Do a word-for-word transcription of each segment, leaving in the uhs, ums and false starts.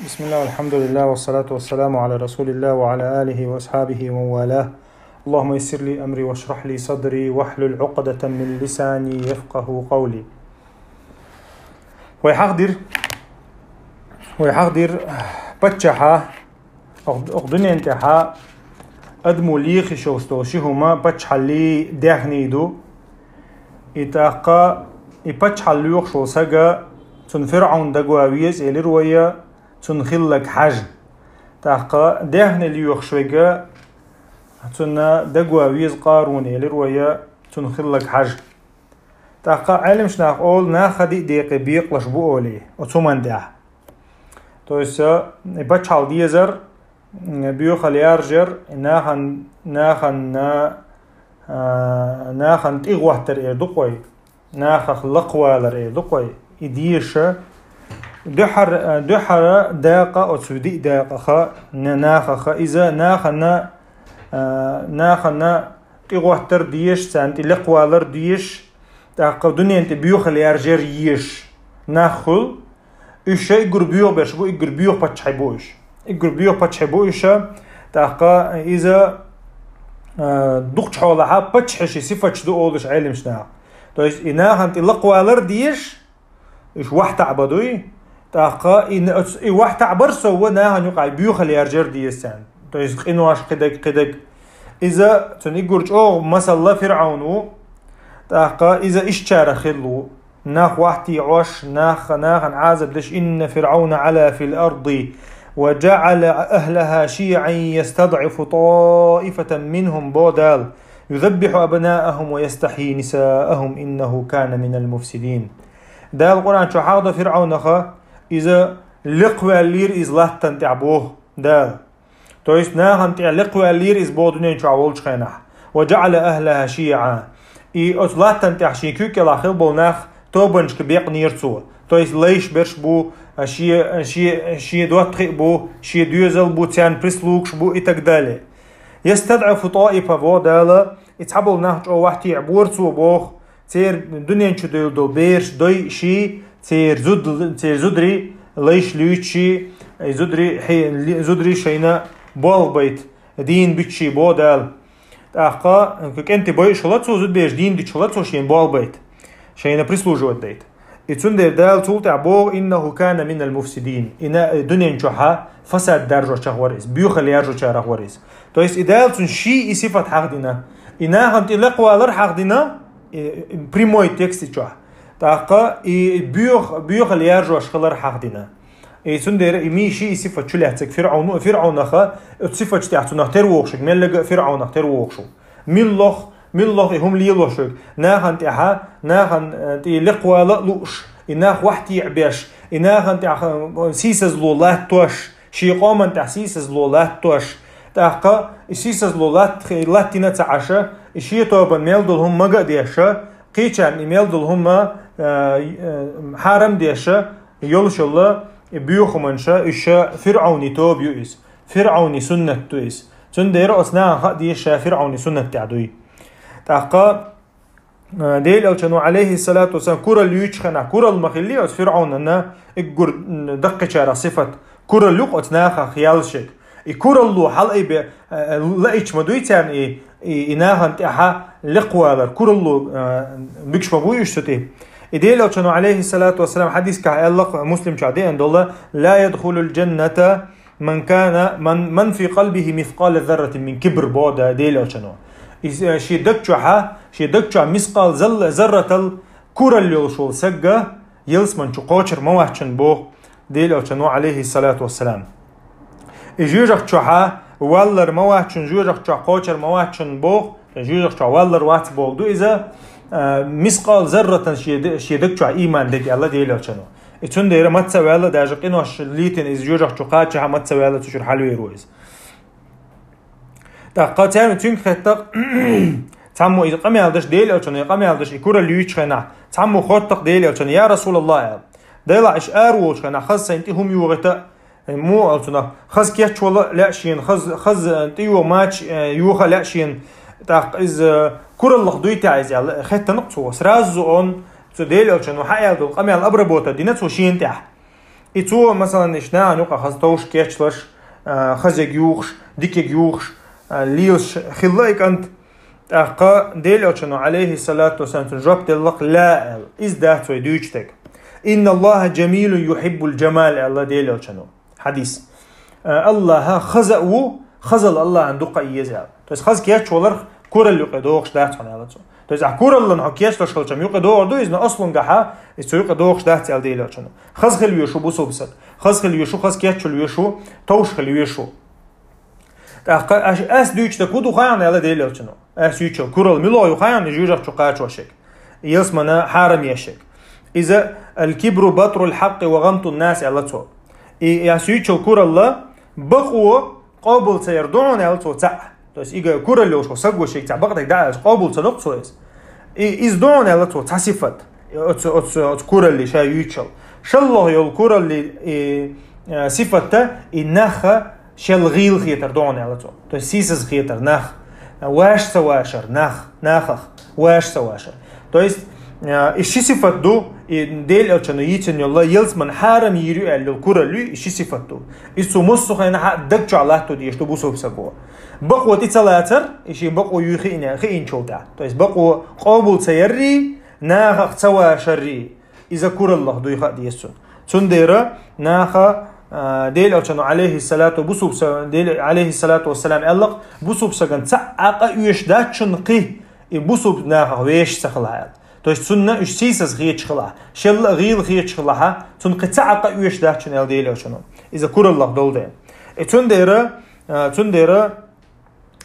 بسم الله والحمد لله والصلاة والسلام على رسول الله وعلى آله وأصحابه ومن والاه. اللهم يسر لي أمري واشرح لي صدري واحلل عقدة من لساني يفقه قولي. Вай хьахдир, вай хьахдир паччахьа, ох, ох дунен тӀехьа адамо лехаш йолуш долу ши хӀума паччахьаллий даьхний ду. И тӀаккха и паччахьалла лоьхуш волу сага, цунна ФирӀаун дагаван веза элира вай, цунна хилларг хьажа. ТӀаккха даьхни лоьхуш верг, цунна дагаван веза Къарун элира вай, цунна хилларг хьажа. ТӀаккха Ӏеламчу наха олу, наха диъ декъе бекъалш бу олий оцу хӀуманна тӀехь. То есть, э, и паччахьалла дезар, м, боьхалла яржар, и нахана, нахана, а, нахана тӀе гӀоттар эр ду-кх вай, нахах лакхавалар эр ду-кх вай, и деша, дуьххьара, дуьххьара дакъа оцу диъ дакъаха, на-, нахаха, иза нахана, а, нахана тӀе гӀоттар дезаш, царна тӀе лакхавалар дезаш, тӀаккха дунен тӀе боьхалла яржар езаш нах хуьлу. Уьш ша иггур боьха берш бу, иггур боьха паччахьий бу уьш. Иггур боьха паччахьий бу уьш ша, тӀаккха иза, а, дукхачу хьолахьа паччахьан ши сифаташ ду олуш Ӏеламчу наха. То есть и нахана тӀе лакхавалар дезаш, уьш вахьтаӀа бан дуй, тӀаккха и, и вахьтаӀа бар сов нахана юкъахь боьхалла яржар деза царна. То есть къинош кхидерг, кхидерг. Иза цунна иггур чӀогӀа масалла ФирӀаун ву, тӀаккха иза ишттачарах хилла ву. Нах вахьтаӀош, нах, нахана Ӏазап деш: «إن فرعون علا في الأرض وجعل أهلها شيعا يستضعف طائفة منهم», боху Дала, «يذبح أبناءهم ويستحيي نساءهم إنه كان من المفسدين». Дала Къуръан чохь хьахдо ФирӀаунаха, иза лекхаваьллера иза латтана тӀехь, боху Дала. То есть нахана тӀехь лекхаваьллера иза, боху, дунен чохь волчу хенахь. «وجعل أهلها شيعا». И оцу латтана тӀехь шен куьг кӀелахь хилла болу нах тобанашка бекънера цо. То есть лайш берш бу, шен, шен, шен доттагӀий бу, шен доьзал бу, царна прислугаш бу и так далее. «يستضعف طائفة», боху Дала, и цхьаболу нах чӀогӀа вахьтаӀа бора цо, боху, церан дуьнен чу девлла долу бераш, дойъуш, церан зуд-, церан зударий лайш луьйчу, и зударий хье-, ли-, зударий шайна болх байта, дийна буьтуш, боху Дала. ТӀаккха кӀентий бойъуш хилла цо, зудабераш дийна дуьтуш хилла цо шена болх байта, шайна прислуживать дайта. И цундела Дала цул тӀаьхьа боху: «إنه كان من المفسدين». И на-, дуьнен чохьа фасад даржочех вара иза, боьхалла яржочарах вара иза. То есть и Дала цунна ший и сифат хьахдина. И нахана тӀе лекхавалар хьахдина, и, и прямой текст чохь. ТӀаккха и боьх-, боьхалла яржош хилар хьахдина. И цундела и мий ший и сифат чу лаьцнарг ФирӀаун ву, ФирӀаунаха оцу сифаташ тӀехь цунах тера вогӀуш верг, меллага а ФирӀаунах тера вогӀуш ву. Милла ву, милла ву и хӀума лелош верг? Нахана тӀехьа, нахана, э, тӀе лекхавала а лууш, и нах вахьтаӀа беш, и нахана тӀехь, э, сийсазло латтош, шен къоман тӀехь сийсазло латтош. ТӀаккха и сийсазло латт-, латтийна а ца Ӏаш, и шен тобанна мел долу хӀума мага а деш, кхечарна и мел долу хӀума, э, э, хьарам а деш, йолуш йолу и боьха хӀуманаш, уьш ФирӀаунан тоба ю иза. ФирӀаунан суннат ду иза. Цундела оцу нахана хаа деза ша ФирӀаунан суннат тӀехь дуй. ТӀаккха, э, Делан Элчано, Ӏалайхиссалату вассалам, куралла юьйцучу хенахь, куралла ма хиллий оцу ФирӀаунан, иггур, м, даккхийчарах сифат. Куралла ю-кх оцу нахах яьлларг. И куралло хьалаайбе, э, лаьийча ма дуй царна и, и, и нахана тӀехьа лекхавалар, куралло, э, буьгуш ма буй уьш цу тӀе. И Делан Элчано, Ӏалайхиссалату вассалам, хьадискахь аьлла-кх, Муслим чохь деана долу: «لا يدخل الجنة من كان، من، من في قلبه مثقال ذرة من كبر», боху Делан Элчано. И, э, шен даг чохьа, шен даг чохь мискъал зал-, зарратал куралла йолуш волу саг ялсамани чу кхочур ма вац шуна, боху Делан Элчано, Ӏалайхиссалату вассалам. И жоьжахати чохьа валлар ма вац шуна, жоьжахати чохь кхочур ма вац шуна, боху, жоьжахати чохь валлар вац бохург ду иза, а, мискъал зарратан шен д-, шен даг чохь ийман дерг аьлла Делан Элчано. И цундела маца а ваьлла, даже къинош лийтина иза жоьжахати чу кхачахь а, маца а ваьлла, цу чуьра хьалавер ву иза. ТӀаккха цаьрмик цуьнга хетта-кх, цхьаммо иза къамел деш, Делан Элчано и къамел деш, и куралла юьйцучу хенахь, цхьаммо хотту-кх Делан Элчане: «Я Расулаллах, — аьлла, — делахь иштта ара волчу хенахь хаза сайна тӀе хӀума йогӀийта, э, муха аьлла цунах, хаза кечвала а лаьа шена, хаза, хаза, э, тӀейогӀу мача, э, йоха а лаьа шена, тӀаккха иза кураллах дуй-те иза?» — аьлла, хеттина-кх цо. Сразу он цу Делан Элчано хьааьлла долу къамел обработать дина цо шена тӀехь. И цо, масалан, иштта нахана юкъа хаза товш кечлаш, а, хазаг юхаш, дикаг юхаш, а, лелаш хилла и кӀант. ТӀаккха Делан Элчано, алейхи салату вассалам, цунна жоп деллакх: «Ла», аьлла. Из дац вай дуьйцуш дерг. «Инна Аллаха джамилун юхиббул джамал», аьлла Делан Элчано. Хьадис. А, Аллаха хаза а ву, хазал Аллахана дукха а еза, аьлла. То есть хаза кечваларх курал юкъе догӀуш дац хьона, аьлла цо. То есть ахь кураллан хьо кечдеш хилча-м юкъе догӀур ду, иза, но аслунгахьа, иза цо юкъе догӀуш дац, аьлла Делан Элчано. Хаза хила везаш ву бусалба саг. Хаза хила везаш ву, хаза кечвала везаш ву, товш хила везаш ву. ТӀаккха аш, ас дуьйцуш дерг хӀун ду хаьий хьона, аьлла Делан Элчано. Ас юьйцу курал мила ю хаьий хьона, жуьжахчу кхачош ерг, ялсмана хьарам еш ерг. Иза: «Аль-кибру батруль хьаккъи ва гъамтун нас», аьлла цо. И ас юьйцу курал бакъо къобал ца яр ду хьона, аьлла цо, цаӀ. То есть и курал йолаш хьо саг ву шийга цхьа бакъдерг дӀа аьлча, къобал ца до-кх цо иза. И иза ду хьона, аьлла цо, цхьа сифат. Оцу, оцу, оцу куралле ша юьйцуш йолу. ШоллагӀа йолу куралле, и, э, сифат, и наха шел гӀийла хетар ду хьона, аьлла цо. То есть сийсаз хетар нах, ваша ца вашар нах, нахах ваша ца вашар. То есть, э, и ши сифат ду, и Делан Элчано йийцина йолу, ялсмана хьарам йийр ю аьлла йолу куралла ю, и ши сифат ду. Иза цо массо а хенахь а даг чохь латто дезаш ду бусалба саго. Бакъо тӀе ца лацар, и шен бакъо юй хиъна, хиъначул тӀаьхьа. То есть бакъо къобал ца яррий, нахах ца вашаррий, иза кураллах дуй хаа деза цунна. Цундела наха, а, Делан Элчано, алейхи салату, бусалба са-, Делан, алейхи салату вассалам, аьллакх, бусалба сагана цхьа а къа оьшуш дац шуна кхин, и бусалба нахах вешаш ца хилахь, аьлла. То есть цунна уьш сийсаз хеташ хилахь, шелла а гӀийла хеташ хилахь, цунна кхин цхьа а къа оьшуш дац шуна, аьлла Делан Элчано. Иза кураллах долу дела. И цундела, а, цундела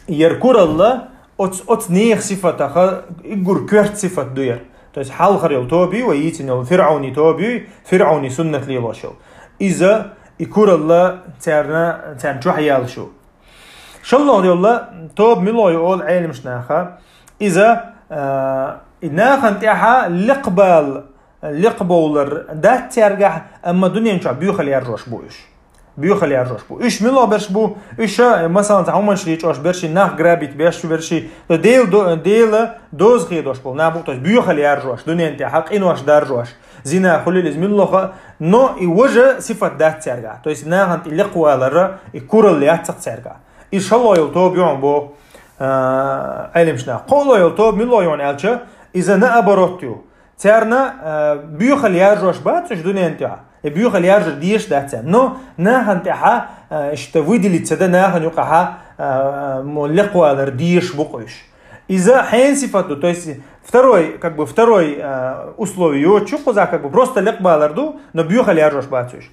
яр куралла оц-, оцу нехан сифатаха уггар коьрта сифат ду яр. То есть хьалхара йолу тоба ю, вай йийцина йолу ФирӀавнан тоба ю, ФирӀавнан суннат лелош йолу. Иза и куралла царна, царна чохь яьлла шу. ШоллагӀа йолу тоба мила ю олу Ӏеламнаха. Иза, а, и нахана тӀехьа лекхабала, лекхабовлар дац цаьргахь, амма дуьнен чохь боьхалла яржош бу уьш. Боьхалла яржош бу. Уьш мила берш бу? Уьш, э, масалан, цхьа хӀуманаш лийчош берш, нах грабить беш берш, Дела до-, Делан доза хедош болу нах бу, то есть боьхалла яржош, дуьнен тӀехь къинош даржош, зина хуьлийла иза муьлхха, но и важа сифат дац цаьргахь. То есть нахана тӀе лекхавалар, и куралла яц-кх цаьргахь. Иза шоллагӀа йолу тоба ю хьуна боху, а, Ӏеламнаха. КхоалгӀа йолу тоба мила ю хьуна аьлча, иза наоборот ю. Царна, а, боьхалла яржош бац уьш дуьнен тӀехь. И боьхалла яржар дезаш дац царна. Но нахана тӀехьа, а, иштта выделиться дан, нахана юкъахьа, а, мо лекхавалар дезаш бу-кх уьш. Иза хьенан сифат ду, то есть второй, как бы второй, а, условие йоцуш ю кхузахь, как бы просто лекхабалар ду, но боьхалла яржош бац уьш.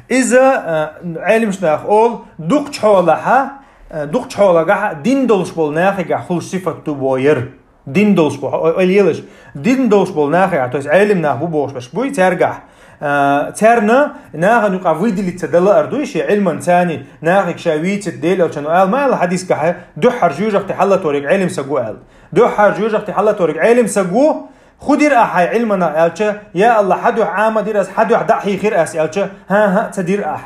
Иза, а, Ӏеламнаха олу, дукхачу хьолахьа, а, дукхачу хьолагахьа дин долуш болу нахегахь хуьлуш сифат ду боху яр. Дин долуш бу, хьо-, ойла елаш. Дин долуш болу нахехь, то есть Ӏеламнах бу бохуш берш буй цаьргахь. А, царна нахана юкъахь выделиться дан лаар дуй, шен Ӏилманца нахе ша вийцита, Делан Элчано ала ма аьлла хьадисехь, дуьххьара жоьжахати хьалаториг Ӏеламсаг ву аьлла. Дуьххьара жоьжахати хьалаториг Ӏеламсаг ву, хӀун дира ахь хьайн Ӏилманах аьлча, я АллахӀ, хьан дуьхьа Ӏама дира ас, хьан дуьхьа дӀа а хьийхира ас аьлча, хӀан-хӀа, ца дира ахь.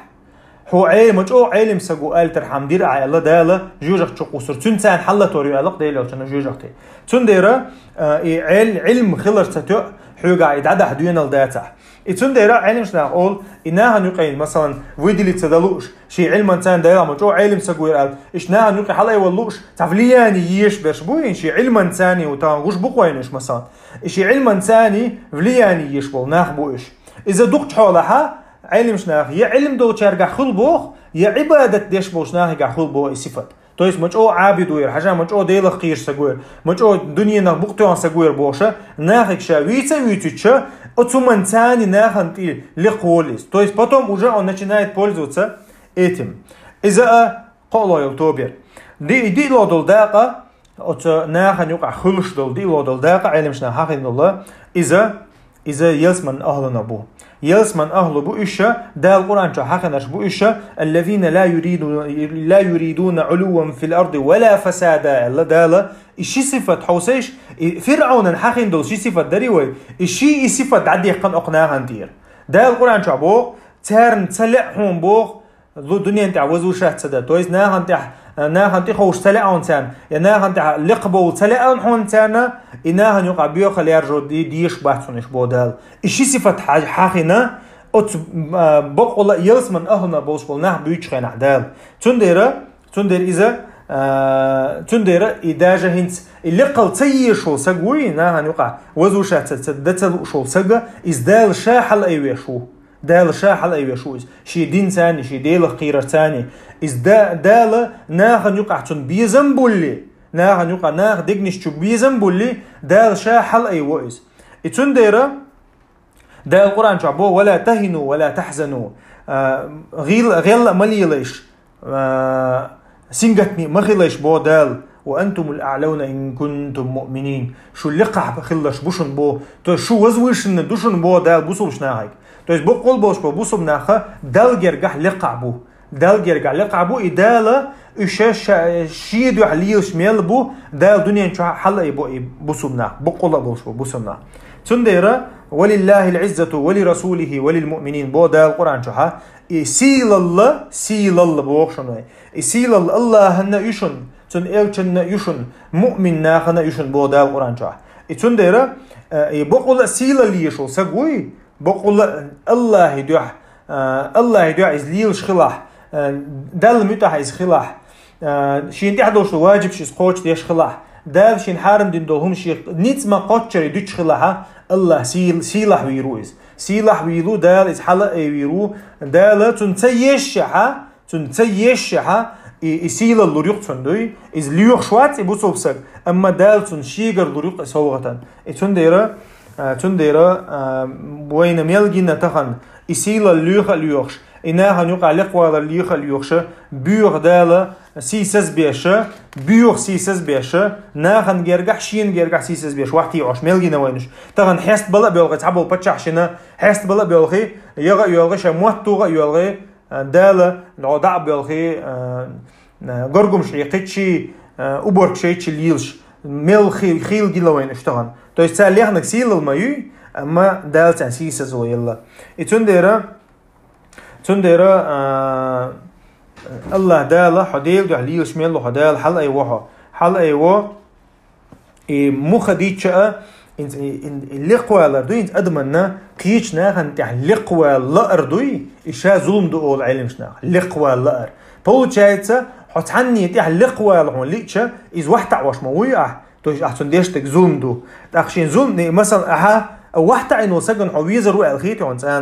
Хьо Ӏе-, ма чӀогӀа Ӏеламсаг ву аьллархьама дира ахь аьлла, Дала жоьжахати чу кхуссур. Цуьнца нахана хьалаторий аьлла-кх Делан Элчано жоьжахати. Цундела, а, и Ӏел-, Ӏилма хилар ца тоьа, хьоьгахь и дӀадахьа доьналла дацахь. И цундела Ӏеламнаха олу, и нахана юкъе, масалан, выделиться дан лууш, шен Ӏилманца Дала ма чӀогӀа Ӏеламсаг ву яр аьлла, иштта нахана юкъе хьалаайвала лууш, цхьа влияние езаш берш буй, шен Ӏилманца ву тахана гуш бу-кх вайна уьш, масалан. И шен Ӏилманца влияние езаш болу нах бу уьш. Иза дукхачу хьолахьа, Ӏеламнаха я Ӏилма долчаьргахь хуьлу боху, я Ӏибадат деш болчу нахегахь хуьлу боху и сифат. То есть ма чӀогӀа Ӏабид ву яр, хьажа, ма чӀогӀа Делах кхийраш саг ву яр, ма чӀогӀа дуьненах букъ тоьхна саг ву яр бохуша, нахега ша вийца а вуьйцуьйтуша, оцу хӀуманца нахана тӀе лекха волу иза. То есть потом уже он начинает пользоваться этим. Иза а кхоалгӀа йолу тоба яр. Ди-, диълагӀа долу дакъа, оцу нахана юкъахь хуьлуш долу диълагӀа долу дакъа, Ӏеламнаха хьахийна долу, иза, иза ялсман ахӀлуна бу. Ялсман ахӀлу бу уьш, Дала Къуръан чохь хьахийнарш бу уьш, «Аллазина ла юриду-, ла юридуна Ӏулувван фил арди ва ла фасада», аьлла Дала. И ши сифат хьовсийша, и ФирӀавнан хьахийна долу ши сифат дарий вай, и ши и сифат дӀадехкина окху нахана тӀера. Дала Къуръан чохь боху, царна ца лаьа хьуна боху, лу-, дуьнен тӀехь возвышаться дан. То есть нахана тӀехь, нахана тӀе ховш ца лаьа хьуна царна, я нахана тӀехь лекха бовла ца лаьа хьуна царна, и нахана юкъахь боьхалла яржо де-, дезаш бац хьуна уьш боху Дала. И ши сифат хьа-, хьахийна, Оцу, а, боккъала ялсман ахӀлунах болуш болу нах буьйцучу хенахь Дала. Цундела, цундела иза, а, цундела и даже хӀинца и лекхал ца езаш волу саг вуй, нахана юкъахь вазвуьйш ца, ца, дан ца лууш волу саг, иза Дала ша хьалаайвеш ву. Дала ша хьалаайвеш ву иза. Шен динца а, шен Делах кхерарца а. Иза Да-, Дала нахана юкъахь цунна безам а буллий, нахана юкъахь наха дегнаш чу безам а буллий, Дала ша хьалаайво иза. И цундела Дала Къуръан чохь боху: «Ва ла тахину, ва ла тахзану». А, гӀил-, гӀелла а ма лелайша, а, сингаттаме а ма хилайша, боху Дала. «Ва антумул аълавна ин кунтум муъминин». Шу лекхахь хилалаш бу шуна боху. То есть шу вазвуьйшина ду шуна боху Дала бусулбачу нахе. То есть боккъал болуш бу бусулба нах Далла гергахь лекхахь бу. Далла гергахь лекхахь бу, и Дала уьш ша-, шен дуьхьа лелаш мел бу, Дала дуьнен чохь хьалаайбо и бусулба нах, боккъал а болуш бу бусулба нах. Цундела: «Ва лиллахил Ӏиззату ва ли расулихи ва лил муъминин», боху Дала Къуръан чохь. И сийлалла, сийлалла боху шуна вай. И сийлалла Аллахьана а ю шуна, цуьнан элчанна а ю шуна, муъмин нахана а ю шуна, боху Дала Къуръан чохь. И цундела, э, и боккъал а сийлалла езаш волу саг вуй, боккъал а Аллахьан дуьхьа, а, Аллахьан дуьхьа иза лелаш хилахь, а, Далла муьтӀахь иза хилахь, а, шена тӀехь долуш долу ваджибаш иза кхочушдеш хилахь, Дала шена хьарам дина долу хӀума шен ницкъ ма-кхоччуьра дуьтуш хилахь, Аллахь сийл-, сийлахь вийр ву иза. Сийлахь вийр ву, Дала иза хьалаайвийр ву, Дала цунна ца езшехь, цунна ца езшехь, и, и сийлалла лур ю-кх цунна дуй, иза лоьхуш вац и бусулба саг, амма Дала цунна шегара лур ю-кх и совгӀатана. И цундела, а, цундела, а, вайна мел гина тахана, и сийлалла лоьху а лоьхуш, и нахана юкъахь лекхавалар лоьху а лоьхуш, боьху Дала сийсаз беш, боьху сийсаз беш, нахана гергахь, шена гергахь сийсаз беш, вахтий Ӏаш мел гина вайна уьш. Тахана хьестабала а боьлхий цхьаболу паччахьашна, хьестабала а боьлхий, ягӀа а йоьлхий, шайн мотт тухха а йоьлхий, а, Дала, дӀа а боьлхий, а, а, горгамаш хьекхичи, а, уборка шайчи лелаш, мел хи-, хийла гина вайна уьш тахана. То есть цара лехнарг сийлалла ма юй, амма Дала царна сийсазло елла. И цундела, цундела, а, Аллахь Дала хьо Делан дуьхьа лелаш мел ву хьо, Дала хьалаайво хьо. Хьалаайво, и муха дийцча а, инца, и, и, и лекхавалар ду, инца адаманна кхечу нахана тӀехь лекхавала лаар дуй, и ша зулам ду олу Ӏеламчу наха. Лекхавала лаар. Получается, хьо цхьанне тӀехь лекхавала хьуна лиъча, иза вахтаӀош ма вуй ахь, то есть ахь цунна деш дерг зулам ду. ТӀаккха шен зулам, масала, ахьа вахтаӀийна волу сагана хьо везар ву аьлла хета хьуна цкъа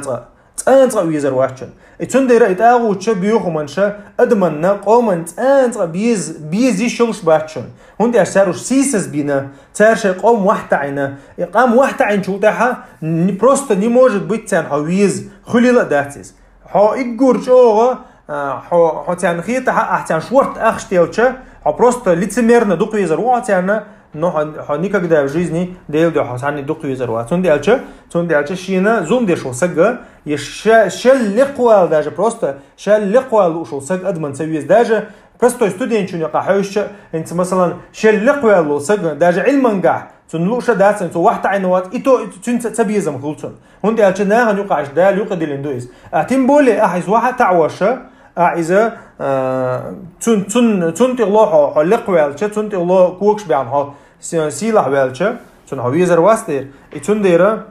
а. Цкъа а везар вац шуна. И цундела и тӀагӀутча, боьхаманша, адаманна, къоманна цкъа а беза, беза йиш йолуш бац шуна. ХӀунда аьлча цара уьш сийсаз бина, цара шайн къом вахтаӀийна. И къам вахтаӀийначул тӀаьхьа не, просто не может быть царна хьо веза, хуьлийла а дац иза. Хьо уггар чӀогӀа, а, хьо, хьо царна хетахь а, ахь царна шорта ахча телча, хьо просто лицемерно дукха везар ву хьо царна, но хьо, хьо никогда в жизни Делан дуьхьа хьо цхьанне дукха везар вац. Цундела аьлча, цундела аьлча шена зулам деш волу саг, я ша, шел лекхавала даже просто, шел лекхавала лууш волу саг адаман ца веза. Даже простой студентчун юкъахь хьаьвсича, хӀинца, масалан, шел лекхавала волу саг, даже Ӏилманехь, цунна лууш а дац, цо вахтаӀийна вац, и то, и цуьнца ца безам хуьлу цунна. ХӀунда аьлча нахана юкъахь Дала юкъадиллина ду иза. А тем более, ахь иза вахьа таӀош, а иза, а, цун, цун, цунна тӀехула хьо, хьо лекхаваьлча, цунна тӀехула когаш баьхна хьо, с-, сийлахь ваьлча, цунна хьо везар вац дера. И цундела,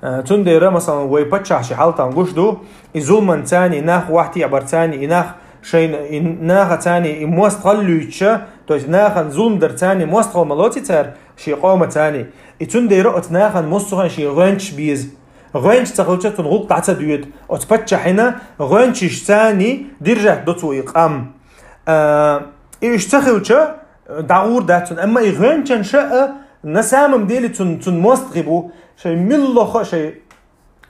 а, цундела, масалан, вай паччахьашна хьал тахана гуш ду, и зуламанца а, и нах вахтехь барца а, и нах шайна, и нахаца а, и мостагӀалла луьйча, то есть нахана зулам дарца а, мостагӀалла ма лоций цара шен къомаца а. И цундела оцу нахана массо а хенахь шен гӀоьнчаш беза. ГӀоьнчаш ца хилча, цунна гӀуллакх дӀа ца доьду. Оцу паччахьна гӀоьнчашца а держать до цо и къам. А, и уьш ца хилча, дӀагӀур дац цунна. Амма и гӀоьнчанша а на самом деле цун, цун мостагӀий бу. Шайн муьлхха а шайн,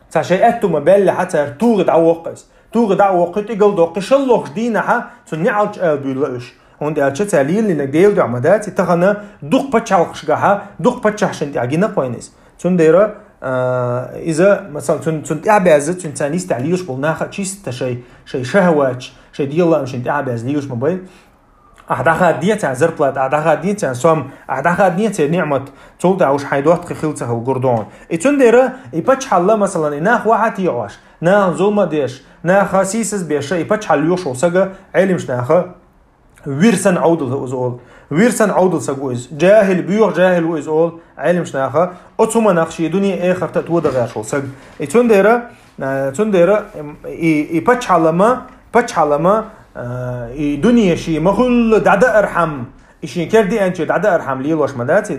цхьа шайн аьтту ма баьллехь а цара тугӀи дӀавоккху иза. ТугӀи дӀа а воккхий, тӀигал доккхий, шаллохуш дийнахь а цунна неӀалт ала буьйлу уьш. ХӀунда аьлча цара лелийнарг Делан дуьхьа ма дац, и тахана дукха пачхьалкхашкахь, дукха паччахьашна тӀехь гина-кх вайна иза. Цундела, а, иза, масалан, цун, цунна тӀехь а баьзза, цуьнца нисдехь лелаш болу нах а чисто шайн, шайн шахӀаваташ, шайн дегӀан лаамашна тӀехь а баьзза лелаш ма бай. Ахь дӀахадде царна зарплата, ахь дӀахадде царна сом, ахь дӀахадде церан ниӀмат, цул тӀаьхьа уьш хьайн доттагӀий хила ца хила гур ду хьуна. И цундела, и пачхьалкх, масалан, и нах вахьа а тӀеӀош, нахана зулам а деш, наха сийсаз беш, и пачхьалкх лоьхуш волу саг Ӏеламчу наха вир санна Ӏовдал иза олу. Вир санна Ӏовдал саг ву иза. ДжахӀил, боьха джахӀил ву иза олу Ӏеламчу наха. Оцу хӀуманах шен дуьне а, эхарт а тодан гӀерташ волу саг. И цундела, Цундера и, и паччахьалама, паччахьалама, а, и дуне ший ма хуьллу дӀадаархьама, и ший кердианчу дӀадаархьама лелош ма дац,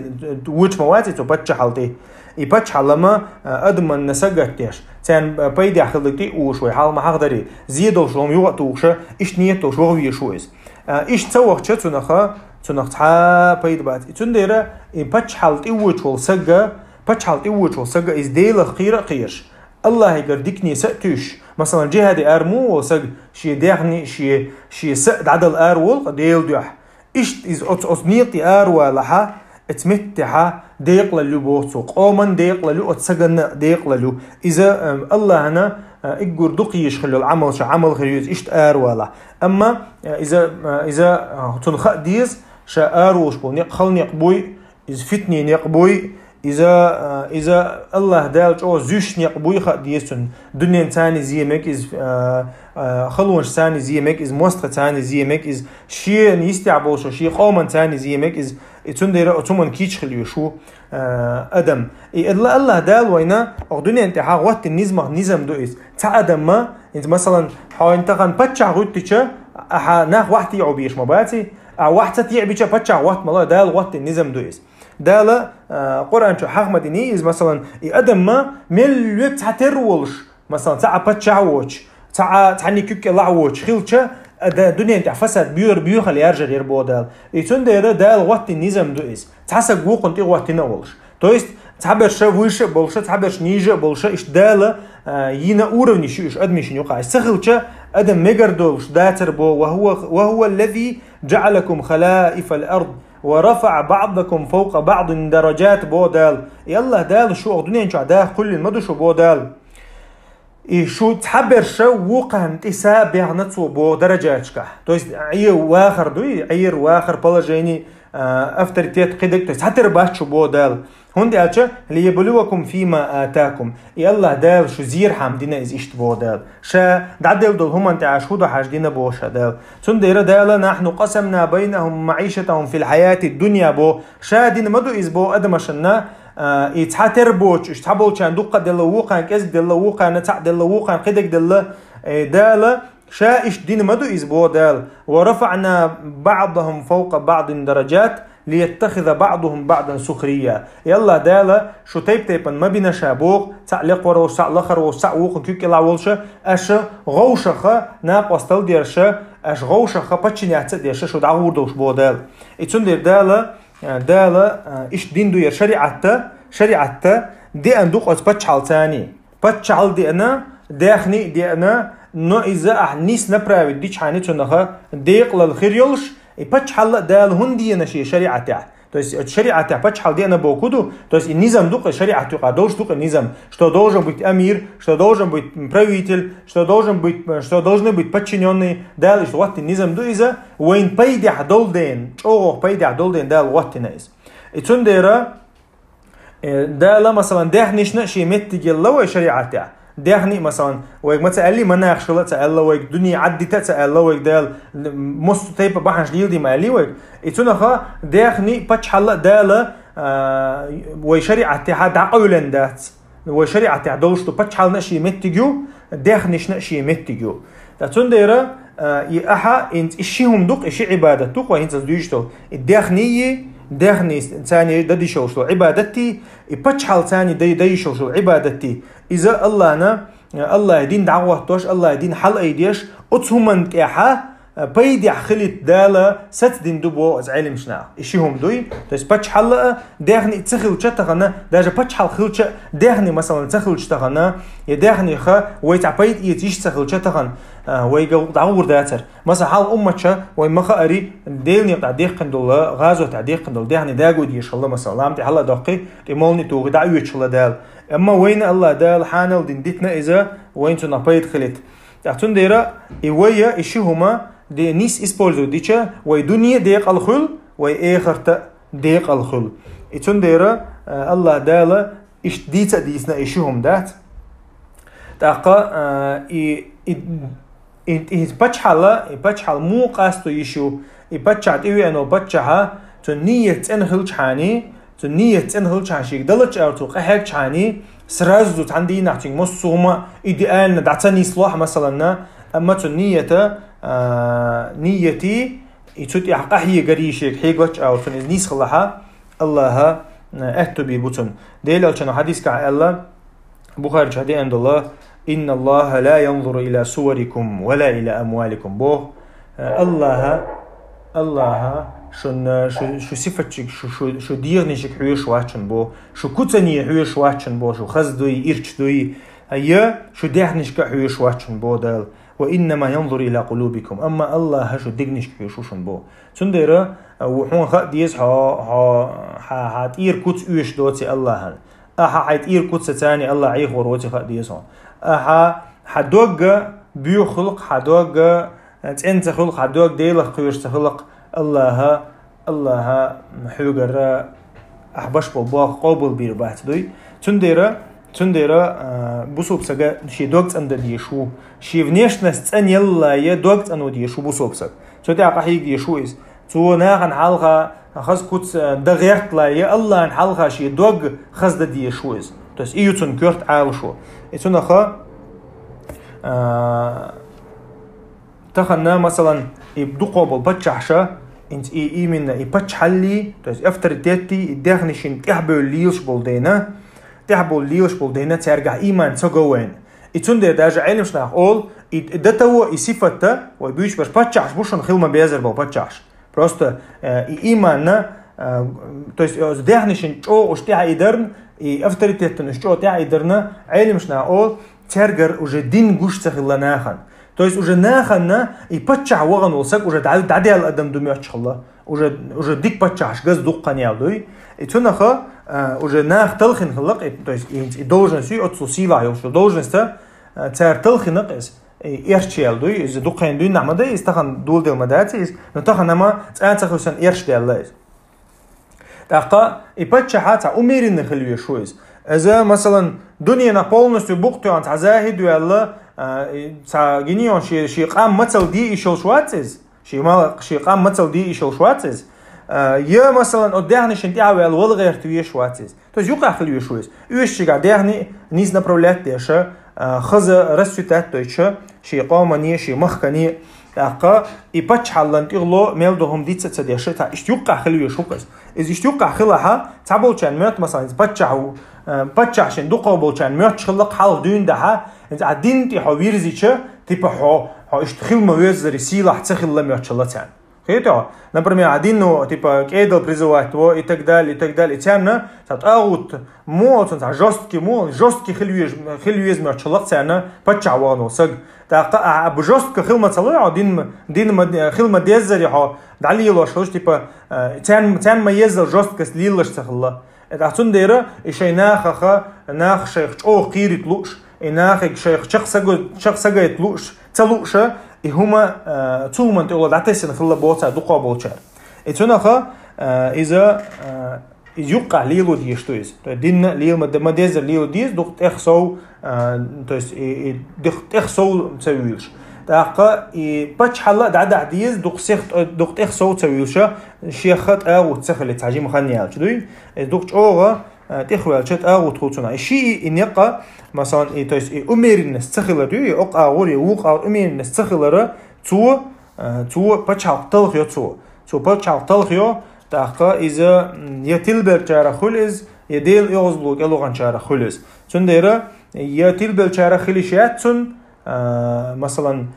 вуч ма вац цу паччахьалла тӀе. И паччахьалама, а, адаманна сагатдеш, царна пайдехь хилла тӀе уш вай хьал ма хьахдари, зе долуш лом юха а тухуша, иштта нийят долуш ваха везаш ву иза. А, иштта ца вахча цунаха, цунах цхьа пайда бац. И цундера и паччахьалла тӀе вуч волу сагга, паччахьалла тӀе вуч волу сагга иза Делах кхера а кхераш, Аллахьигара дикане са а туьйсуш, масалан, джихаде ара муха волу саг шен дехни, шен, шен са а дӀадала ара волу-кх Делан дуьхьа. Иштта иза оцу, оцу некъа тӀе ара валахьа, оцу меттехьа декъалалла ю боху цо, къоман декъалалла ю, оцу саганна декъалалла ю. Иза, эм, Аллахьана, э, иггур дукха езаш хилла йолу Ӏамал ша Ӏамал хир ю иза иштта ара валахь. Амма, э, иза, э, иза, э, цунна хаа деза, ша ара волуш болу некъ хала некъ буй, иза фитнийн некъ буй, иза, а, иза Аллахь Дала чӀогӀа зуьйш некъ буй хаа деза цунна. Дуьнен царна зе мег иза, а, а, халонаш царна зе мег иза, мостагӀа царна зе мег иза, шен йистехь болуш, шен къоман царна зе мег иза. И цундела оцу хӀуманна кийча хила йиш ву, а, адам. И Алла-, Аллахь Дала вайна, оха дуьнен тӀехьа гӀоттина низамах низам ду иза. Цхьа адамма, хӀинца, масалан, хьо хӀинца тахана паччахь гӀуьттича, ахьа нах вахьтиъу бийш ма баций, а вахь ца тиъбича паччахь гӀотта ма ло, Дала гӀоттина низам ду иза. Дала, а, Къуръан чу хьахма дини иза, масалан, и адамма мел век цхьатерра волуш, масалан, цхьа а паччахь воцуш, цхьа а, цхьанний куьг кӀелахь воцуш хилча, а, да-, дуьнен тӀехь фасад боьр-, боьхал яржар яр бо Дала. И цундела Дала гӀоттина низам ду иза. Цхьа саг вукхунна тӀе гӀоттина а волуш. То есть, цхьаберша вуьйша а болуша, цхьаберша нийжа а болуша, иштта Дала, а, йина уровнеш ю уьш адамашна юкъа. Иштта ца хилча, адам мегар долуш дацар бо, ва хӀува, ва хӀува аллази джаӀалакум халаифал ард. «Ва рафаӀа баӀдакум фавкъа баӀдин дараджат», бо Дала. И Аллахь Дала шу оха дуьнен чохь даха кхуьллина ма ду шу, бо Дала. И шу цхьаберша вукхарна тӀе са бехна цо бо дараджаташкахь. То есть, Ӏе вахар дуй, Ӏер вахар положение, а, авторитет кхидерг, то есть, цхьатера бац шу, бо Дала. ХӀунда аьлча, «Лияблувакум фима атакум». И Аллахь Дала шу зерхьама дина иза иштта бо Дала. Ша дӀаделла долу хӀуманна тӀехь аша хӀун до хьажа дина боху ша Дала. Цундела Дала: «Нахьну къасамна байнахум маӀишатахум фил хьаяти дунья», бо. Ша дина ма ду иза бо адамашна, а, и цхьатера боцуш, цхьаболчарна дуккха а делла, вукхарна кӀезиг делла, вукхарна цхьаъ делла, вукхарна кхидерг делла. Э, Дала, ша иштта дина ма ду иза бо Дала. «Ва рафаӀна баӀдахум фавкъа баӀдин дараджат». «Лияттахиза баӀдухум баӀдан сухрия». И Аллахь Дала шу тайп-тайпана ма бина ша боху, цхьаъ лекхор волуш, цхьаъ лахар волуш, цхьаъ вукху куьг кӀелахь волуша, аша гӀовшаха накъостал дерша, аша гӀовшаха подчиняться а дерша шу дӀагӀур долуш боху Дала. И цундела Дала, а, Дала, а, иштта дин ду яра шариӀатта, шариӀатта деана ду оцу паччахьалла царний. Паччахьалла деана, даьхни а деана, но иза ахь нийса направить дичхьана цунаха декъалалла хир йолуш, и паччахьалла а Дала хӀунда деана шен шариӀатехь? То есть, оцу шариӀатехь паччахьалла деана боху ду, то есть, и низам ду-кх и шариӀат юкъа, долуш ду-кх и низам, что должен быть амир, что должен быть правитель, что должен быть, что должны быть подчинённые, Дала иштта гӀоттина низам ду иза, вайн пайдехь долу ден, чӀогӀа пайдехь долу ден Дала гӀоттина иза. И цундела, Э, Дала, масалан, даьхнишна а шен меттиг елла вай шариӀатехь. Даьхни а, масалан, вайга ма ца аьллий, ма нахашала а ца аьлла вайга, дуьне Ӏаддита а ца аьлла вайга Дала, массо тайпа бахьанаш леладий ма аьллий вайга. И цунаха даьхни паччахьалла а Дала, а, вай шариӀатехьа дӀакъевлина дац. Вай шариӀатехь долуш ду паччахьаллана а шен меттиг ю, даьхнишна а шен меттиг ю. Ткъа цундела, а, и ахьа, и, и ши хӀума ду-кх, и ши Ӏибадат ду-кх вай хӀинца аса дуьйцуш долу. И даьхни, даьхни царний дан йиш йолуш долу Ӏибадатий, и паччахьалла царний дан, дан йиш йолуш долу Ӏибадатий. Иза Аллахьна, Аллахьан дин дӀагӀоттош, Аллахьан дин хьалаайдеш, оцу хӀуманна тӀехьа, а, пайдехь хилийта Дала сацдина ду боху оцу Ӏеламнаха. И ши хӀума дуй, то есть паччахьалла а, даьхни ца хилча тахана, даже паччахьалла хилча, даьхни, масалан, ца хилча тахана, я даьхниха вай цхьа пайда эца йиш ца хилча тахана, а, вайга дӀагӀур дацара. Масала, хьалха умматча вай ма хаари, Делан некъа тӀехь дехкина долу, гӀазот тӀехь дехкина долу даьхни даго дезаш хилла, масала, лам тӀе хьала а доккхий, тӀе молни а тухий, дӀа а оьцуш хилла Дала. Амма вайна Аллахь Дала хьанал дина дитина иза, вайна цунах пайда хилийта. Ткъа цундела и вай, и ши хӀума де-, нийса использовать дича, вай дуьне а декъала хуьлу, вай эхарт а декъала хуьлу. И цундела, а, Аллахь Дала иштта дийца а дийцина и ши хӀума дац. ТӀаккха, а, и, и, и, и паччахьалла, и паччахьалла муха къасто йиш ю, и паччахь тӀевеана волу паччахьа, цуьнан нийят цӀена хилчхьаний, цуьнан нийят цӀена хилчхьана шега далача аьлла цо къахьегчхьаний, Сразу цхьан дийнахь цуьнга массо а хӀума идеально дӀа ца нисло хьа, масалан, амма цуьнан нийята, а, нийяти, и цу тӀехь къахьегарий шега хьегалач а, цунна иза нийса хилахь, Аллаха, а, аьтту бийр бу цунна. Делан элчано хьадисехь аьлла, Бухаричу хьадеана долу: «Инна Аллаха ла янзуру ила суварикум ва ла ила амваликум», боху. Аллаха, Аллаха шун, шу, шу сифатчиг, шу, шу, шу дегӀанашиг хьоьжуш вац шун бо, шу куцане хьоьжуш вац шун бо, шу хаза дуй, ирча дуй, я шу даьхнашка хьоьжуш вац шун бо Дала. «Ва иннама янзуру ила къулубикум», амма Аллаха шу дегнашка хьоьжуш ву шун бо. Цундела, а, ву хьуна хаа деза хьо, хьо, хьа, хьа тӀера куц оьшуш доций Аллахана. Ахьа хьайн тӀера куц царна Аллах Ӏехор воций хаа деза хьуна. Ахьа хьан догга боьха хилакх, хьан догга цӀена ца хилакх, хьан догга Делах кхоьруш ца хилакх, Аллаха, Аллаха хьоьгара ахь беш болу болх къобалбийр бац дуй. Цундела, цундела, а, бусалба сага шен дог цӀандан дезаш ву. Шен внешность цӀанъялале дог цӀано дезаш ву бусалба сага. Цу тӀехь къахьега дезаш ву иза. Цо нахана хьалха хаза куц, а, дан гӀертале, Аллахьан хьалха шен дог хаза дан дезаш ву иза. То есть и ю цунна коьрта Ӏалашо. И цунах, а, тахана, масалан, и дукхо болу паччахьаша, инц и именно и паччахьаллий, то есть авторитетий, и даьхнашна тӀехь бевлла лелаш болу дайна, тӀехь бевлла лелаш болу дайна, цаьргахь ийман ца го вайна. И цундела даже Ӏеламнаха олу, и до того, и сифатта, вай буьйцуш берш паччахьаш бу шуна хила ма-беззара болу паччахьаш. Просто, э, и ийманна, э, то есть, э, даьхнашна чӀогӀа уьш тӀехь а и дарна, и авторитетана уьш чӀогӀа тӀехь а и дарна, Ӏеламнаха олу, цаьргара уже дин гуш ца хилла нахана. То есть уже нахана и паччахь вахана волу саг уже дӀа-, дӀадаьлла адам ду моьттуш хилла. Уже, уже дика паччахьаш газа дукха хан яьлла дуй. И цунах, а, уже нах талхина хилла-кх, и, то есть и, и должность ю, оццул сийлахь йолуш йолу должность, а, цара талхина-кх иза. И эрча яьлла дуй, иза дукха хан дуьйна ма дай, иза тахана доладелла ма дац иза, но тахана-м цкъа а ца хилча санна эрча даьлла иза. ТӀаккха и паччахьа цхьа умеренный хила везаш ву иза. Иза, масалан, дуьненах полностью букъ тоьхна цхьа захӀид ваьлла, а, и цхьа гинийон шен, шен къам мацалла де йиш йолуш вац иза. Шен мала-, шен къам мацалла де йиш йолуш вац иза. А, я, масалан, оцу даьхнашна тӀехь а ваьлла вала гӀерта везаш вац иза. То есть юкъахь хила везаш ву иза. Оьшучу шегахь даьхни нийса направлять деш, а, хаза расцветать дойтуш, шен къомане, шен махкане, тӀаккха и паччахьаллан тӀехула мел ду хӀума диц а ца деш, цхьа иштта юккъехь хила везаш ву-кх иза. Иза иштта юккъехь хилахь, цхьаболчарна моьтту, масалан, иза паччахь ву, э, паччахьашна дукхо болчарна моьттуш хилла-кх хьалха дуьйна дахьа, иза ахь дин тӀе хьо вирзича, типа хьо, хьо иштта хила ма-веззара сийлахь ца хилла моьттуш хилла царна. Кхетий хьо? Например, а дин, ну, типа, кӀедал призывать во и так далее, и так далее. И царна цхьа тӀагӀут мо, цунна цхьа жёсткий мо, жёсткий хила веза, хила веза моьттуш хилла-кх царна паччахь вахана волу саг. ТӀаккха а, а жёстко хила ма ца ло хьо, дин, дин ма, хила ма-деззара хьо дӀалелош хилча, типа, э, царна, царна ма-еззара жёсткость лелаш ца хилла. ТӀаккха цундела и шайн нахаха, нах шайх чӀогӀа кхерийта лууш, и нахе шайх чекх са го-, чекх са гайта лууш, ца лууш, и хӀума, э, цу хӀуманна тӀехула дӀатесна хилла боху цара дукхо болчара. И цунах, э, иза, э, иза юккъехь лело дезаш ду иза. То есть динна лела ма-, ма-деззара лело деза, дукха тӀех сов, э, то есть и, и дих-, тӀех сов ца вуьйлуш. ТӀаккха и паччахьалла а дӀадахьа деза, дукха сих, дукха тӀех сов ца вуьйлуш, шех тӀагӀут ца хилийта цхьа жима хан яьлча дуй. Иза дукха чӀогӀа, э, тӀехваьлча тӀагӀут хуьлу цунах. И шиъ и некъа, масалан, и, то есть и умеренность ца хилар ю, и окъ агӀор, и вукх агӀор умеренность ца хилара, цо, э, цо пачхьалкх талхайо цо. Цо пачхьалкх талхайо, тӀаккха иза, м, я тилбеллачарах хуьлу иза, я Делан оьгӀазло кӀелваханчарах хуьлу иза. Цундела я тилбеллачарах хила йиш яц цунна, э, масалан,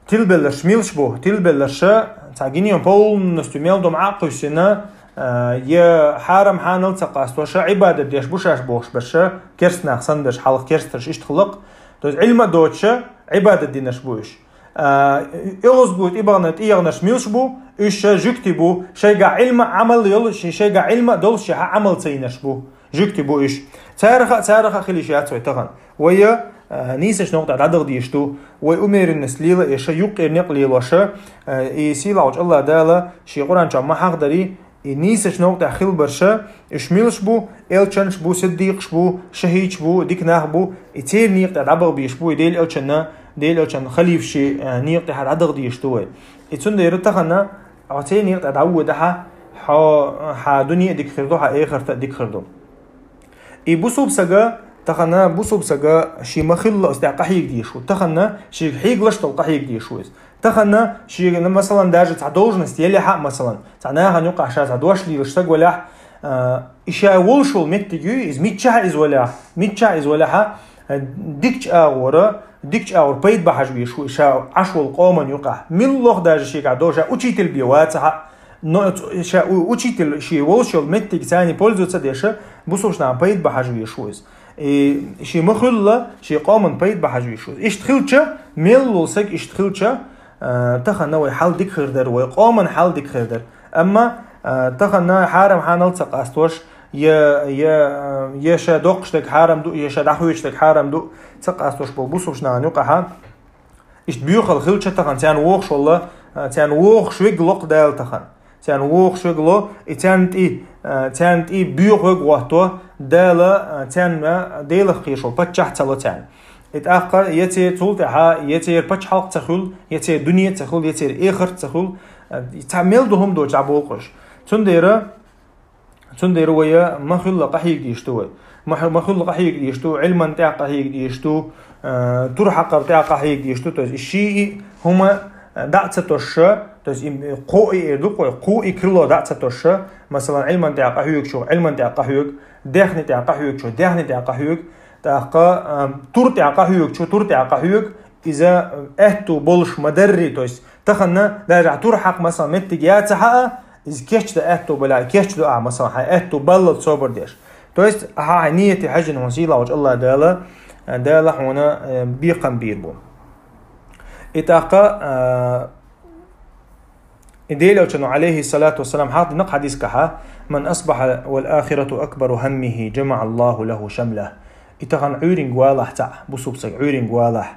тилбелларш милаш бу? Тилбелларша цхьа гинийон полностью мел ду ма Ӏа а кхуьссина, а, я хьарам хьанал ца къастоша, Ӏибадат деш бу шаьш бохуш берша, керста нах санна берш, хьалха керстарш иштта хилла-кх. То есть Ӏилма а доцуша, Ӏибадат динарш бу уьш. А, оьгӀазгой тӀебахана тӀегӀанарш милаш бу? Уьш ша жуьгти бу, шайгахь Ӏилма а, Ӏамал а йолуш, шайгахь Ӏилма а долуш, шайгахь Ӏамал ца йинарш бу. Жуьгти бу уьш. Цараха а, цараха а хила йиш яц вай тахана. Вай, а, нийсачу новкъа тӀехь дӀадаха дезаш ду. Вай умеренность лела а, ша юккъера некъ лелоша, а, и сийлахьчу Аллах Дала шен Къуръан чохь ма хьахдарий, и нийсачу новкъа тӀехь хилбарша, уьш милаш бу, элчанаш бу, сиддикъаш бу, шахӀидаш бу, дика нах бу, и церан некъа тӀехь дӀабаха безаш бу, и Делан элчанна, Делан элчанна халифаши, а, некъа тӀехь дӀадаха дезаш ду вай. И цундела тахана, хьо церан некъа тӀехь дӀавоьдахь, хьо, хьан дуьне а дика хир ду, хьан эхарт а дика хир ду. И бусулба сага, Тахана бусулба сага ший ма хилла оцу тӀехь къахьийга дезаш ву. Тахана шийга хьийгалаш долу къахьийга дезаш ву иза. Тахана шийга, масалан, даже цхьа должность елехьа, масалан, цхьа нахана юкъахь ша цхьа дош лелаш саг валехь, а, и ша волуш волу меттиг ю, иза миччахьа иза валехь, миччахьа иза валехьа, а, дикачу агӀора, дикачу агӀора пайда бахьаш везаш ву, и ша Ӏаш волу къоман юкъахь. Милла лох даже шийгахь до, ша учитель бен вацахьа, но ц-, ша у-, учитель ший волуш йолу меттиг царний пользоваться а деш, бусулба нахана пайда бахьаш везаш ву иза. И ший ма хуьлла, ший къоман пайда бахьаш везаш ву иза. Иштта хилча, мел лул саг иштта хилча, а, тахана вай хьал дика хир дара, вай къоман хьал дика хир дара. Амма, а, тахана хьарам хьанал ца къастош, я, я, я ша доккхуш дерг хьарам ду, я ша дӀахоьцуш дерг хьарам ду, ца къастош болу бусулба нахана юкъахьа. Иштта боьхал хилча тахана, царна вохуш волла, а, царна вохуш вег локх Дала тахана. Царна вохуш вег ло, и царна тӀе, а, царна тӀе боьха вег гӀотто, Дала, а, царна Делах кхийшо паччахь ца ло царна. И тӀаккха я церан цул тӀаьхьа, я церан пачхьалкх ца хуьлу, я церан дуьне ца хуьлу, я церан эхарт ца хуьлу, а, цхьа мел ду хӀума доцу цхьа болу къуш. Цундела Цундела вай ма хуьлла къахьийга дезаш ду вай. Ма ху-, ма хуьлла къахьийга дезаш ду, Ӏилман тӀехь къахьийга дезаш ду, а, тур хьакхар тӀехь къахьийга дезаш ду. То есть, и шиъ хӀума дӀа а ца тосуш, то есть, и кхоъ и эр ду-кх вай, кхоъ и крыло дӀа а ца тосуш, масалан, Ӏилман тӀехь къахьоьгучо, Ӏилман тӀехь къахьоьгу, даьхни тӀехь къахьоьгучо, даьхни тӀехь къахьоьгу, тӀаккха, а, тур тӀехь къахьоьгучо, тур тӀехь къахьоьгу, иза аьтту болуш ма дарри, то есть, тахана даже ахь тур хьакха, масалан, меттиг яцахьа а, иза кечда аьтту балахь, кечду ахь, масалан, хьайн аьтту баллал собар деш. То есть, ахьа хьайн нийяте хьаьжжина хьуна сийлахьчу Аллах Дала, Дала хьуна, э, бекхам бийр бу. И тӀаккха, а, и Делан Элчано, алейхи салату вассалам, хьахдина хьадискахьа: «Ман асбаха вал ахирату акбару хаммихи, жамаӀа Аллаху лаху шамлах». И тахана Ӏуьйринг валахь цхьаъ, бусулба саг Ӏуьйринг валахь,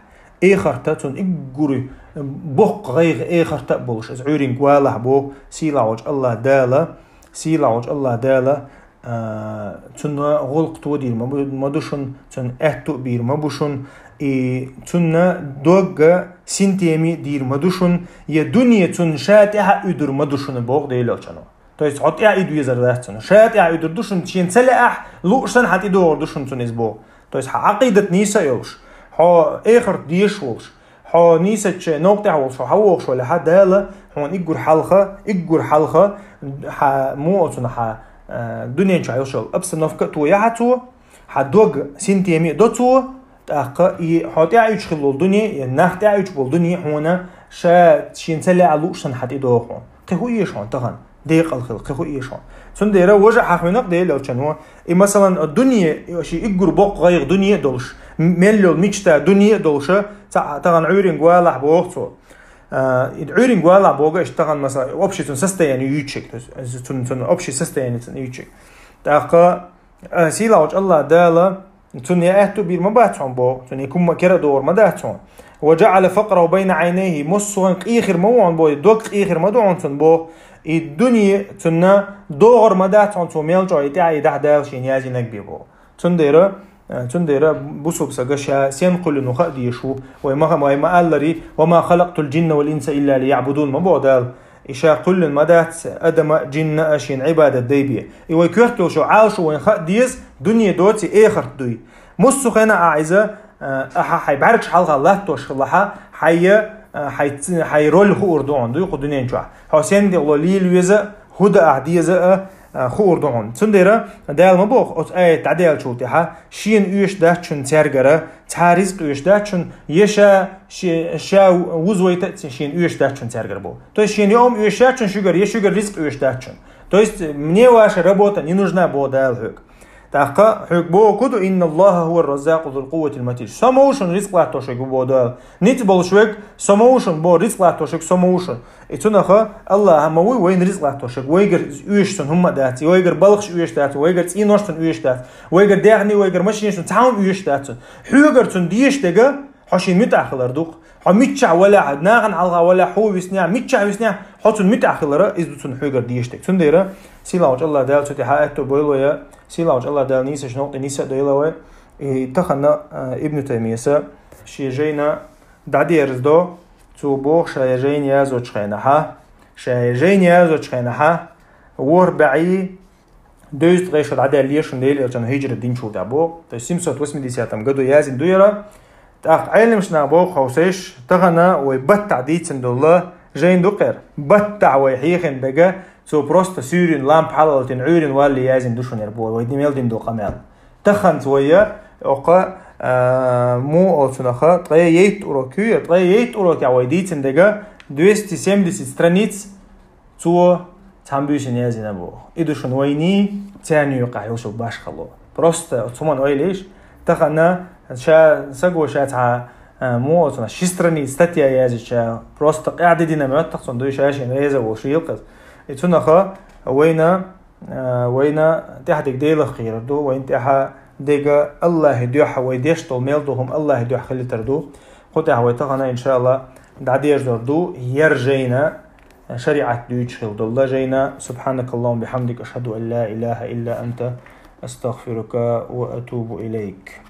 эхарта цунна иггури боккха гӀайгӀа эхарта а болуш, иза Ӏуьйринг валахь боху сийлахьчу Аллах Дала, сийлахьчу Аллах Дала, а, цунна гӀуллакх тодийр ма бу-, ма ду шуна, цунна аьтту а бийр ма бу шуна, и цунна догга синтеми дийр ма ду шуна, я дуьне цунна ша тӀаьхьа уьдур ма ду шуна, боху Делан Элчано. То есть, хьо тӀаьхьа уьду везар дац цунна. Ша тӀаьхьа уьдур ду шуна, шена ца лаахь, лууш санна хьан тӀедогӀур ду шуна цунна иза боху. То есть, хьан Ӏакъидат нийса а йолуш, хьо эхарт дезаш волуш, хьо нийсачу новкъа тӀехь волуш, хьо хьан вохуш валахь, Дала хьуна иггур хьалха, иггур хьалха, хьан муо цунна хьан, э, дуьнен чохь йолуш йолу обстановка а тояхьа цо, хьан дог синтеми а до цо, тӀаккха и хьо тӀаьхьа уьдуш хилла волу дуьне, я нах тӀаьхьа уьдуш болу дуьне хьуна ша шена ца лаахь лууш санна хьан тӀедогӀу хьуна. Кхин хӀун эша хьуна тахана? Декъал хила, кхин хӀун эша хьуна? Цундела важа хьахвинарг Делан Элчано. И, масалан, дуьне, ши иггур боккха гӀайгӀа дуьне а долуш, м-, мел йолу мечта дуьне а долуша, ца, тахана Ӏуьйринг валахь боху цо. А, и Ӏуьйринг валахь боху иштта тахана, масалан, общий цунна состояние юьйцуш, то есть, цунна, цунна общий состояние цунна юьйцуш. ТӀаккха, а, сийлахьчу Аллах Дала, цунна я аьтту бийр ма бац хьуна боху, цунна я кумма кера а догӀур ма дац хьуна. «Ва жаӀала факъраху байна Ӏайнайхи», массо а къехира ма ву хьуна боху, дог къехира ма ду хьуна цунна боху, и дуьне цунна догӀур ма дац хьуна цо мел чӀогӀа и тӀаьхьа и дахьа Дала шена яздинарг бен боху. Цундела, э, цундела бусулба сага ша сен кхоьллина ву хаа дезаш ву, вай ма, вай ма аллари: «Ва ма халакътул жинна вал инса илла лияъбудун», ма боху Дала. И ша кхоьллина ма дац адам а, жин а шена Ӏибадат дай бен. И вай коьрта йолуш йолу Ӏалашо вайна хаа деза, дуьне доций, эхарт дуй. Массо а хенахь ахь иза, а, ахьа хьайн бӀаьргаш хьалха латтош хилахьа, хьайн, а, хьайн ц-, хьайн роль хуур ду хьуна, дуй кху дуьнен чохь. Хьо сен дегӀло лийла веза, хӀун дан ахь деза а, а, хуур ду хьуна. Цундела Дала ма боху оцу аят дӀадаьллачул тӀаьхьа, шена оьшуш дац шуна цаьргара, цхьа ризкъ оьшуш дац шуна, я ша, ше-, ша вузвайта а ц-, шена оьшуш дац шуна цаьргара боху. То есть шена я хӀума оьшуш дац шуна шуьгара, я шуьгара ризкъ оьшуш дац шуна. То есть мне ваша работа не нужна, боху Дала хьоьга. ТӀаккха хьоьга боху ду: «Инна Аллаха хӀуа раззакъу зул къувватил матин». Со ма ву шуна ризкъ латтош верг, боху Дала. Ницкъ болуш верг, со ма ву шуна, боху, ризкъ латтош верг, со ма ву шуна. И цунаха Аллаха ма вуй вайна ризкъ латтош верг. Вайгара оьшуш цунна хӀумма а дац, вайгара балхаш оьшуш дац, вайгара цӀенош цунна оьшуш дац, вайгара даьхни, вайгара машинаш цунна, цхьа хӀума оьшуш дац цунна. Хьоьгара цунна дезаш дерг, хьо шена муьтӀахь хилар ду-кх. Хьо миччахь валахь, нахана хьалха валахь, хьо виснехь, миччахь виснехь, хьо цунна муьтӀахь хилар, иза ду цунна хьоьгара дезаш дерг. Цундела сийлахьчу Аллах Дала цу тӀехь аьтту бойла вай, сийлахьчу Аллах Дала нийсачу новкъа тӀе нийса а дойла вай. И тахана, а, Ибн Таймияса шен жайна дӀадерзадо, цо боху ша я жайна яздечу хенахьа, ша я жайна яздечу хенахьа, ворхӀ бӀе Дезткъе шо дӀадаьлла шун Дела Элчано хӀиджрат динчул тӀехьа боху. То есть семьсот восьмидесятом году яздина ду яра. ТӀаккха Ӏеламнаха боху хьовсеш, тахана вай баттахь дийцина долу жайна ду кхера. Баттахь вай хьехина дага, цо просто суьйрина лампа хьалалатина, Ӏуьйрина валле яздина ду шуна яра боху, вай мел дина долу къамел. Таханца вай, окха, а, муха олу цунах, ткъе итт урок ю, ткъе итт урокехь вай дийцина дага двести семьдесят страниц цо цхьана буьйсина яздина боху. И ду шуна вайний, царна юкъахь йолуш башхало. Просто цу хӀуманна ойла йиш, тахана ша саго ша цхьа, а, муха олу цунах, ши страниц статья яздича, просто къаьхьа дина моьтту цунна, дуй ша шена реза волуш йилкъаза. И цунах вайна, а, вайна тӀаьхьа дерг Делах кхерар ду, вайна тӀаьхьа дерг Аллахьан дуьхьа вай деш долу мел долу хӀума Аллахьан дуьхьа хилийтар ду. Кху тӀехь вай тахана, иншааллах, дӀадерзор ду яра жайна, шариӀат дуьйцуш хила долу жайна. سبحانك اللهم وبحمدك، أشهد أن لا إله إلا أنت، أستغفرك وأتوب إليك.